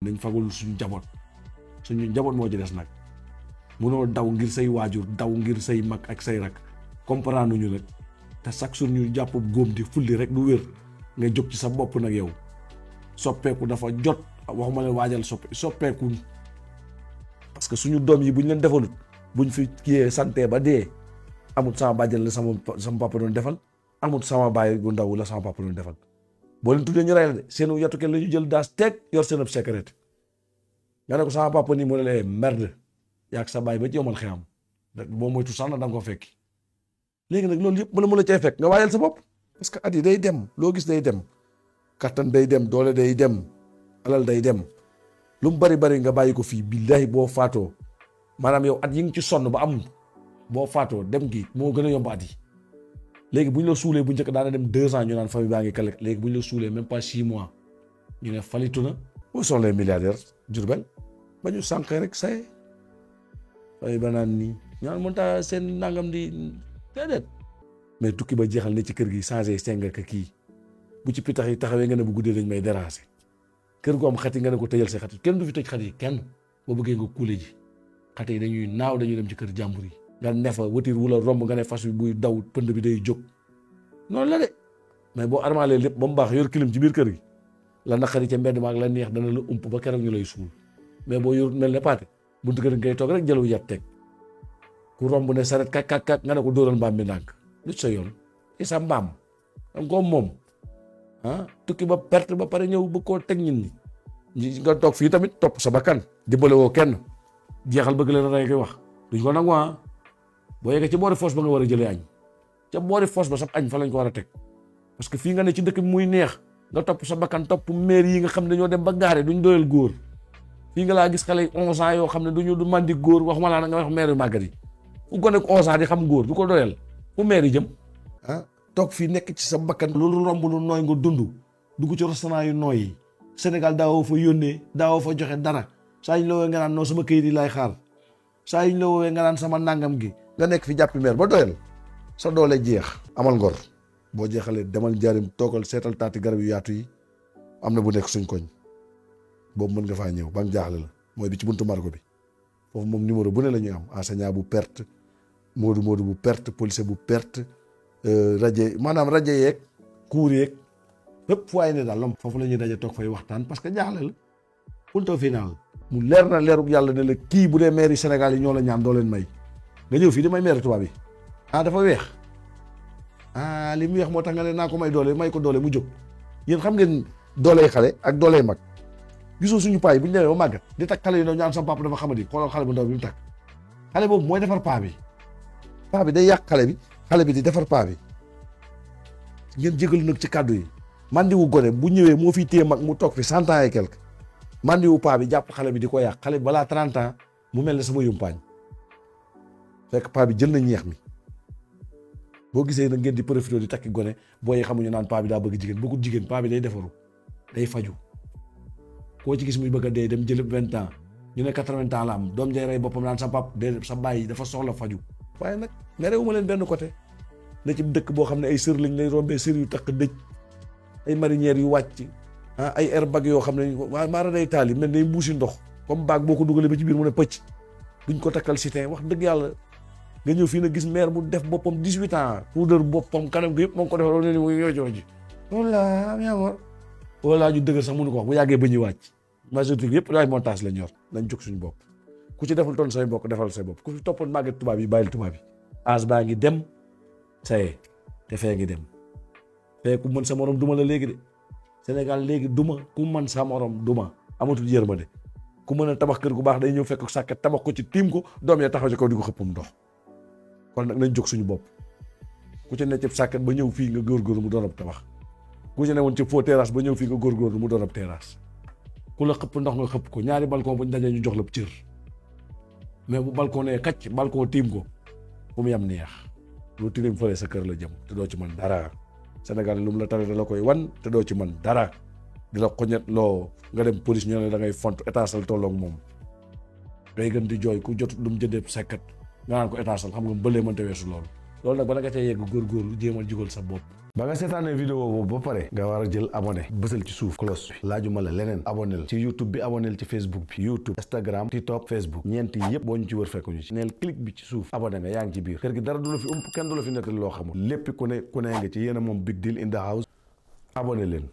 nañ fagul suñu njaboot moo ci des nag munoo daw ngir say waajur daw ngir say mag ak say rak comprendre ñu nag te chaque jour ñu jàpp góom di fulli rek du wér nga jóg ci sa bopp nag yow soppeeku dafa jot waxuma leen waajal soppeeku parce que suñu doom yi buñ leen defalut buñ fi kiyee santé ba dee amut sama bàjjal la sama papa doon defal amut sama baay gu ndaw la sama papa doon defal boo leen tuddee ñu rey la de seenu yatu kenn la ñu jël daas teg yor seen ab secret nga ne ko sama papa nii mu ne la merde yaag sa baay ba ci yomal xiyam boo moytu sax na da nga ko fekki léegi nag loolu yëpp bala mu la cay fekk nga waajal sa bopp parce que at yi day dem loo gis day dem kattan day dem doole day dem alal day dem lu mu bari nga bàyyi ko fii billahi boo faatoo maanaam yow at yi nga ci sonn ba amul boo faatoo dem gi moo gën a yomb at yi léegi bu ñu la suulee bu njëkk daana dem 2 ans ñu naan famille baa ngi collecte léegi bu ñu la suulee même pas 6 mois ñu ne falitu na. où sont les milliardaires Diourbel ba ñu sànq rek say famille ba naan nii ñaan mën taa seen nangam di déedéet mais tukki ba jeexal ne ci kër gi changé senga ka kii bu ci pitax yi taxawee nga ne bu guddee dañ may déranger kër gu am xat yi nga ne ko tëjal sa xat yi kenn du fi tëj xat yi kenn boo bëggee nga kuule ji xat yi dañuy naaw dañuy dem ci kër jàmbur yi nga ne fa wëtir wula romb nga ne fas bi buy daw pënd bi day jóg noonu la de mais boo armaalee lépp ba mu baax yor kilim ci biir kër gi la naqari ca mbedd ma ak la neex dana la ump ba keroog ñu lay suul mais boo yor mel ne paate buntu kër ngay toog rek jëlu yat teg ku romb ne saret kak nga ne ko dóoral mbaam bi ndànk lu sa yoon ci sa mbaam am ko moom tukki ba perte ba pare ñëw bëgg koo teg ñin ñi nga toog fii tamit topp sa bakkan dimbale woo kenn jeexal bëgg leen rey koy wax duñ ko nangu boo yeggee ci boori foos ba nga war a jëlee añ ca boori foos ba sab añ fa lañ ko war a teg parce que fii nga ne ci dëkk bi muy neex nga topp sa bakkan topp maire yi nga xam ne dañoo dem ba gaare duñ doyal góor fii nga laa gis xale yi 11 ans yoo xam ne du mandi góor waxuma laa nga wax maire yu màggat yi fu ko nekk 11 ans di xam góor du ko doyal fu maire yi jëm toog fii nekk ci sa bakkan loolu romb lu nooy nga dund dugg ci restaurant yu nooy yi Sénégal daawoo fa yónnee daawoo fa joxe dara saa ñu la woowee nga naan non sama këyit yi laay xaar saa ñu la woowee nga naan sama nangam gi nga nekk fi jàppi meer ba doyal sa doole jeex amal ngor boo jeexalee demal njaarim toogal seetal taati garab yu yaatu yi am na bu nekk suñ koñ boobu mën nga faa ñëw ba nga jaaxle la mooy bi ci buntu margo bi foofu moom numéro bu ne la ñuy am enseignant bu perte moodu bu perte policier bu perte rajo yeeg cours yeeg lépp fu waay ne daal foofu la ñuy daje toog fay waxtaan parce que jaaxle la punto final mu leer na leerug yàlla ne la kii bu dee maire yi Sénégal yi ñoo la ñaan doo leen may nga ñëw fii di may maire tubaab yi dafa weex li mu weex moo tax nga ne naa ko may doole may ko doole mu jóg yéen xam ngeen dooley xale ak dooley mag gisoo suñu paa yi bu ñu demee ba màggat di takk xale yu ndaw ñaan sama papa dafa xamadi xoolal xale bu ndaw bi mu takk xale boobu mooy defar paa bi day yàq xale bi di defar paa bi ngeen jégalu nag ci kàddu yi mandiwu gone bu ñëwee moo fi téye mag mu toog fi 100 ans et quelque mandiwu paa bi jàpp xale bi di ko yàq xale bi balaa 30 ans mu mel ne sama yumpaañ fekk paa bi jël na ñeex mi boo gisee nag ngeen di profité di takki gone booy xamuñu naan paa bi daa bëgg jigéen bëggul jigéen paa bi day defaru day faju koo ci gis muy bëgg a dee dem jël 20 ans ñu ne 80 ans la am doom jay rey boppam naan sa pap de sa bàyyi dafa soxla faju waaye nag merewuma leen benn côté na ci dëkk boo xam ne ay sër lañ lay rombee sër yu takk dëj ay marinières yu wàcc ay airbag yoo xam ne maara day taal yi mel day mbuusi ndox comme baag boo ko dugalee ba ci biir mu ne pëcc duñ ko takkal sitin wax dëgg yàlla nga ñëw fii na gis maire bu def boppam 18 ans puudar boppam kanam gi yëpp moom ko defal ne mu yoojooji walla amor walla ñu dëgër sax mënu ko wax bu yàggee ba ñuy wàcc majorité yëpp daay montage la ñor nañ jóg suñu bopp ku ci defal toon say mbokk defal say bopp ku fi toppoon màgget tubaab yi bàyyil tubaab yi âge baa ngi dem saye te fee ngi dem fee ku mën sa morom duma la léegi de Sénégal léegi duma ku mën sa morom duma amatul yërmande ku mën a tabax kër gu baax day ñëw fekk sàkket tabax ko ci tiim ko doom ya taxaw ci kaw di ko xëppam ndox kon nag nañ jóg suñu bopp ku ci ne ci sàkket ba ñëw fii nga góorgóorlu mu doon ab tabax ku ci ne woon ci faux terrasse ba ñëw fii nga góorgóorlu mu doon ab terrasse ku la xëpp ndox nga xëpp ko ñaari balcon buñ dajee ñu jox la cër mais bu balcon nee kacc balcon tiim ko fu mu yam neex lu tilim fële sa kër la jëm te doo ci mën dara Sénégal lu mu la tare da la koy wan te doo ci mën dara di la xoñet loo nga dem police ñoo ne da ngay font étaasal tolloog moom ngay gën di jooy ku jot lu mu jëndee sekkat nga naan ko étaasal xam nga bëlee mënta weesu loolu nag bala nga cay yegg góorgóorlu jéemal jugal sa bopp ba nga seetaanee vidéo boobu ba pare nga war a jël abonné bësal ci suuf cloche bi laajuma la leneen abonné ci YouTube bi abonné ci Facebook bi YouTube Instagram TikTok Facebook ñeenti yëpp boo ñu ci wër fekk ñu ci neel clic bi ci suuf abonné nga yaa ngi ci biir kër gi dara du la fi ump kenn du la fi nettali loo xamul lépp ku ne nga ci yéen a moom Big Deal in the house abonné leen